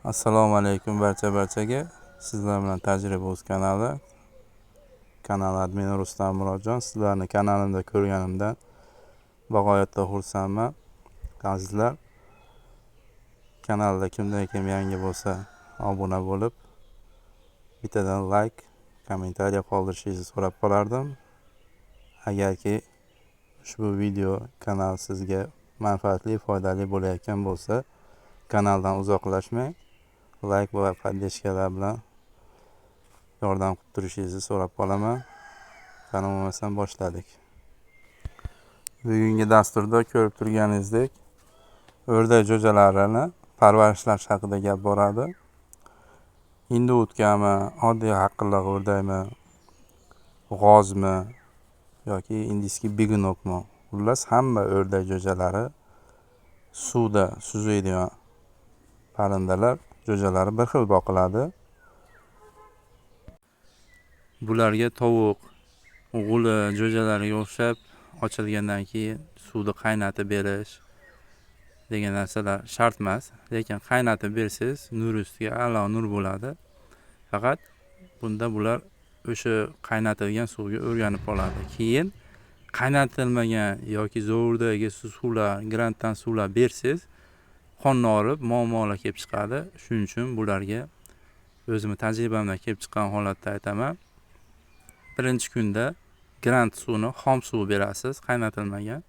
Assalomu alaykum barchaga. Sizlar bilan Tajriba o'z kanali. Kanal admini Rustam Murodjon. Sizlarni kanalimda ko'rganimdan bag'oyatda xursandman. Azizlar, kanalda kimdan kim yangi bo'lsa obuna bo'lib, bittadan like, kommentariya qoldirishingizni so'rab qolardim. Agarki ushbu video kanal sizga manfaatli, foydali bo'layotgan bo'lsa, kanaldan uzoqlashmang. Like va поддержка lar bilan yordam qilib turishingizni so'rab qolaman. Qani bo'lmasam boshladik. Bugungi dasturda ko'rib turganingizdek, o'rdak jo'jalarini parvarishlash haqida gap boradi. Hindutkami, oddiy haqillaq o'rdakmi, g'ozmi yoki индийский бегунок mi? Xullas, hamma o'rdak jo'jalari suvda suzadigan parrandalar, jo'jalari bir xil boqiladi. Bularga tovuq, g'uli jo'jalariga o'xshab ochilgandan keyin suvni qaynatib berish degan narsalar shart emas, lekin qaynatib bersangiz nur ustiga a'lo nur bo'ladi. Faqat bunda bular o'sha qaynatilgan suvga o'rganib qoladi. Keyin qaynatilmagan yoki zo'rdagi suvlar, grantdan suvlar bersangiz qonni og'rib muammolar kelib chiqadi. Shuning uchun bularga o'zimni tajribamdan kelib chiqqan holatda aytaman. Birinchi kunda grant suvini xom suv berasiz, qaynatilmagan.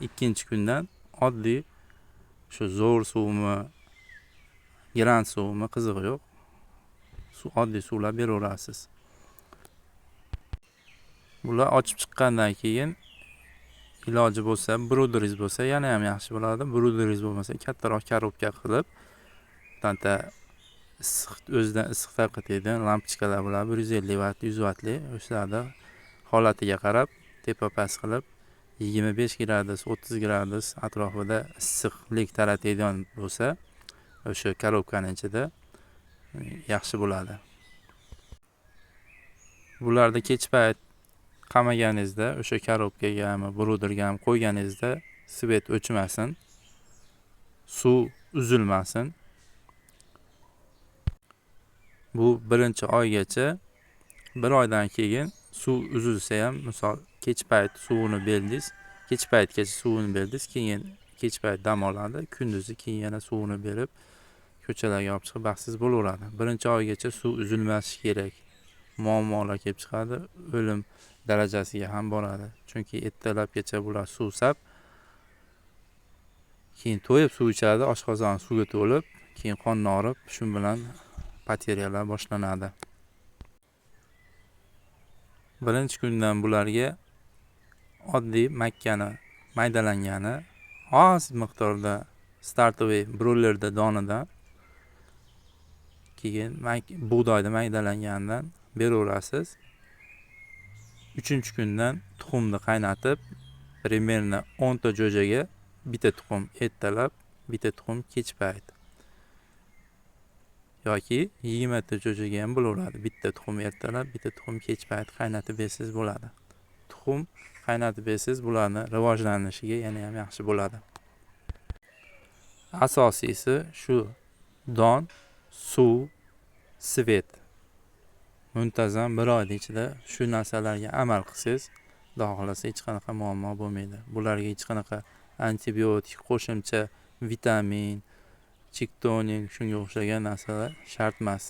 Ikkinchi kundan oddiy shu zo'r suvmi, grant suvimi qizig'i yo'q. Suv, oddiy suvlar beraverasiz. Bular ochib chiqqandan keyin iloji bo'lsa, bruderingiz bo'lsa yana ham yaxshi bo'ladi. Bruderingiz bo'lmasa kattaroq korobka qilib, tanta issiq, o'zidan issiq tarqatadigan lampochkalar bo'ladi, 150 vatt, 100 vattli, o'shalarda holatiga qarab tepa past qilib 25 gradus, 30 gradus atrofida issiqlik taratadigan bo'lsa, o'sha korobkaning ichida yaxshi bo'ladi. Bularda kech payt qamaganingizda, o'sha korobkagami, brudergami qo'yganingizda svet o'chmasin, suv uzilmasin. Bu birinchi oygacha, bir oydan keyin suv uzilsa ham, misol kech payt suvini berdingiz, kech paytgacha suvini berdingiz, keyin kech payt dam oladi, kunduzi keyin yana suvini berib ko'chalarga olib chiqib baxtsiz bo'laveradi. Birinchi oygacha suv uzilmasligi kerak. Muammolar kelib chiqadi, o'lim darajasiga ham boradi. Chunki ertalabgacha bular suvsab, keyin to'yib suv ichadi, oshqozon suvga to'lib, keyin qonni og'rib, shu bilan потеря lar boshlanadi. Birinchi kundan bularga oddiy makkani maydalangani, oz miqdorda startoviy brollerda donidan, keyin bug'doyda maydalanganidan beraverasiz. Uchinchi kundan tuxumni qaynatib, примерно 10 ta jo'jaga bitta tuxum ertalab, bitta tuxum kech payt. Yoki 20 ta jo'jaga ham bo'laveradi. Bitta tuxum ertalab, bitta tuxum kech payt qaynatib bersangiz bo'ladi. Tuxum qaynatib bersangiz bularni rivojlanishiga yana ham yaxshi bo'ladi. Asosiysi shu don, suv, svet. Muntazam bir oyning ichida shu narsalarga amal qilsangiz, Xudo xohlasa hech qanaqa muammo bo'lmaydi. Bularga hech qanaqa antibiotik, qo'shimcha vitamin, chiktonik shunga o'xshagan narsalar shart emas.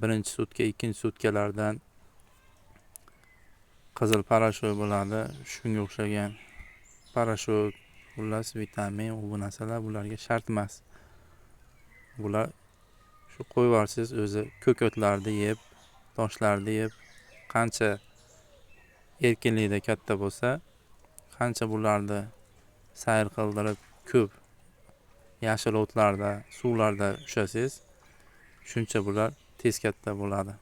Birinchi sutka, ikkinchi sutkalardan qizil parashok bo'ladi, shunga o'xshagan parashok, xullas vitamin, u bu narsalar bularga shart emas. Bular shu qo'yib yuborsangiz o'zi ko'katlarni yeb, toshlarni yeb, qancha erkinlikda katta bo'lsa, qancha bularni sayr qildirib ko'p yashil o'tlarda, suvlarda ushlasangiz, shuncha bular tez katta bo'ladi.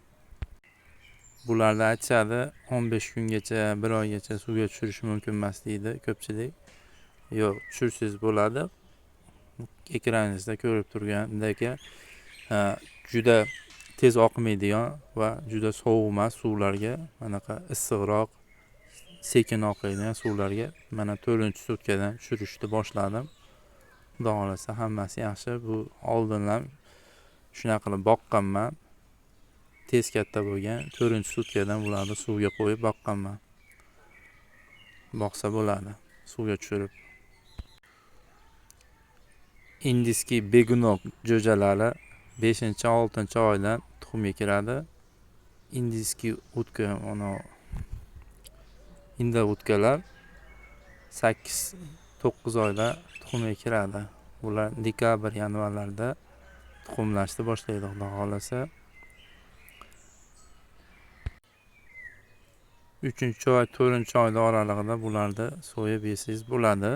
Bularda aytishadi 15 kungacha, bir oygacha suvga tushirish mumkin emas deydi ko'pchilik. Yo'q, tushirsangiz bo'ladi. Ekraningizda ko'rib turgandek, juda tez oqmaydigan va juda sovuq emas suvlarga, anaqa issiqroq, sekin oqadigan suvlarga mana 4-sutkadan tushirishni boshladim. Xudo xohlasa hammasi yaxshi. Bu oldindan shunaqa qilib boqqanman. Tez katta bo'lgan. 4-sutkadan bularni suvga qo'yib boqqanman. Boqsa bo'ladi, suvga tushirib. Индийский бегунок jo'jalari 5-6 oydan tuxumga kiradi. Индийский утка, ana индоутка lar 8-9 oyda tuxumga kiradi. Bular dekabr, yanvarlarda tuxumlashni boshlaydi, xudo xohlasa. 3-oy, 4-oyda oralig'ida bularni so'yib yesangiz bo'ladi.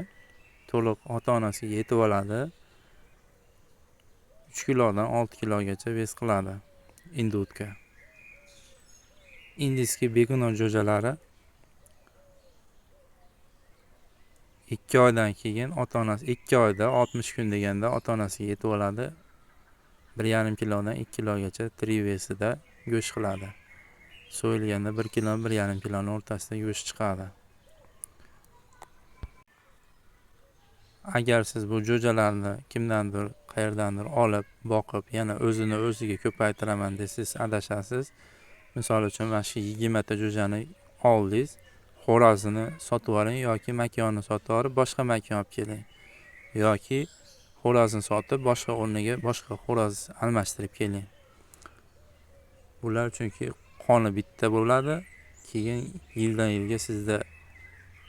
To'liq ota onasiga yetib oladi. 3 kilodan 6 kilogacha вес qiladi индоутка. Индийский бегунок jo'jalari 2 oydan keyin ota onasi 2 oyda 60 kun deganda ota onasiga yetib oladi. 1,5 kilodan 2 kilogacha tirik вес ida go'sht qiladi. So'yilganda 1 kilo 1,5 kiloni o'rtasida go'sht chiqadi. Agar siz bu jo'jalarni kimdandir, qayerdandir olib, boqib, yana o'zini o'ziga ko'paytiraman desangiz adashasiz. Misol uchun mana shu 20 ta jo'jani oldingiz, xo'rozini sotib yuboring yoki makiyonni sotib yuborib boshqa makiyon olib keling. Yoki xo'rozni sotib boshqa o'rniga boshqa xo'roz almashtirib keling. Bular chunki qoni bitta bo'ladi, keyin yildan yilga sizda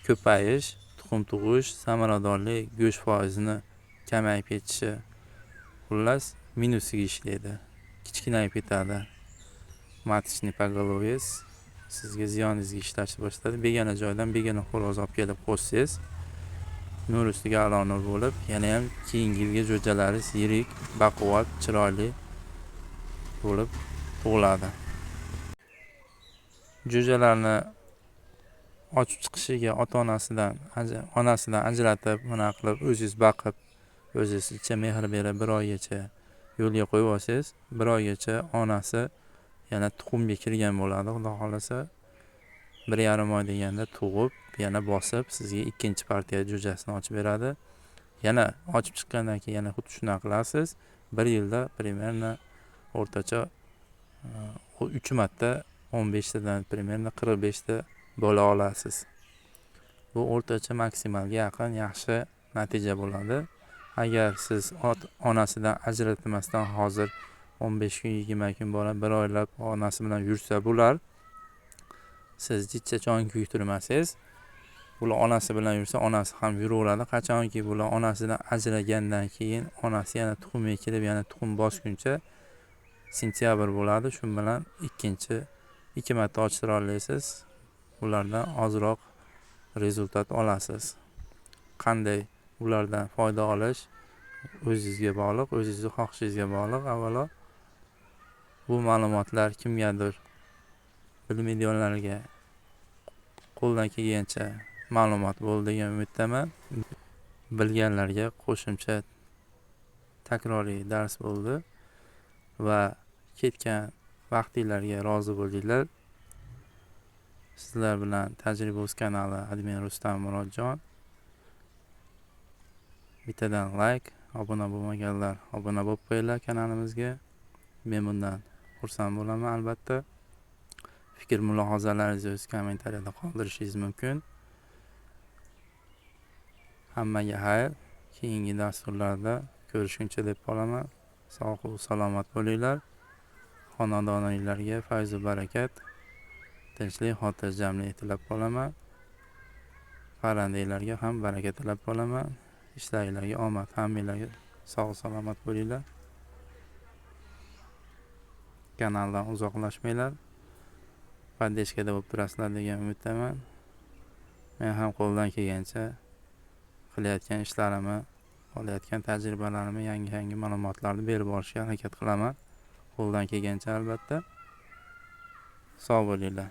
ko'payish, tuxum tug'ish, samaradorlik, go'sht foizini kamayib ketishi, xullas minusiga ishlaydi, kichkinayib ketadi. Маточный поголовье sizga ziyoningizga ishlashni boshladi. Begona joydan begona xo'roz olib kelib qo'shsangiz, nur ustiga a'lo nur bo'lib, yana ham keyingi yilgi jo'jalaringiz yirik, baquvvat, chiroyli bo'lib tug'iladi. Jo'jalarni ochib chiqishiga ota onasidan ajratib, bunaqa qilib o'zingiz baqib, o'zingizcha mehr berib bir oygacha yo'lga qo'yib olsangiz, bir oygacha onasi yana tuxumga kirgan bo'ladi. Xudo xohlasa 1,5 oy deganda tug'ib, yana bosib sizga ikkinchi partiya jo'jasini ochib beradi. Yana ochib chiqqandan keyin yana xuddi shunaqa qilasiz. Bir yilda примерно o'rtacha 3 marta 15 tadan примерно 45 ta bola olasiz. Bu o'rtacha maksimalga yaqin yaxshi natija bo'ladi. Agar siz onasidan ajratmasdan hozir 15 kun, 20 kun bola bir oylab onasi bilan yursa bular, siz jicha jon kuydirmasangiz, bular onasi bilan yursa onasi ham yuraveradi. Qachonki bular onasidan ajragandan keyin onasi yana tuxumga kirib, yana tuxum bosguncha sentyabr bo'ladi. Shu bilan ikkinchi 2 marta ochtira olasiz. Ulardan ozroq rezultat olasiz. Qanday ulardan foyda olish o'zingizga bog'liq, o'zingizni xohishingizga bog'liq. Avvalo bu ma'lumotlar kimgadir bilmaydiganlarga qo'ldan kelgancha ma'lumot bo'ldi degan umiddaman. Bilganlarga qo'shimcha takroriy dars bo'ldi va ketgan vaqtinglarga rozi bo'linglar. Sizlar bilan Tajriba o'z kanali admin Rustam Murodjon. Bittadan like, obuna bo'lmaganlar obuna bo'lib qo'yinglar kanalimizga. Men bundan xursand bo'laman albatta. Fikr mulohazalaringizni o'z kommentariyada qoldirishingiz mumkin. Hammaga xayr. Keyingi dasturlarda ko'rishguncha deb qolaman. Sog' va salomat bo'linglar. Xonadoninglarga fayz va barakat, tinchlik, xotirjamlik tilab qolaman. Parrandanglarga ham baraka tilab qolaman. Ishlaringlarga omad, hammanglarga sog' salomat bo'linglar. Kanaldan uzoqlashmanglar. Поддержка da bo'lib turasizlar degan umiddaman. Men ham qo'ldan kelgancha qilayotgan ishlarimni, olayotgan tajribalarimni, yangi-yangi ma'lumotlarni berib borishga harakat qilaman. Qo'ldan kelgancha albatta. Sog' bo'linglar.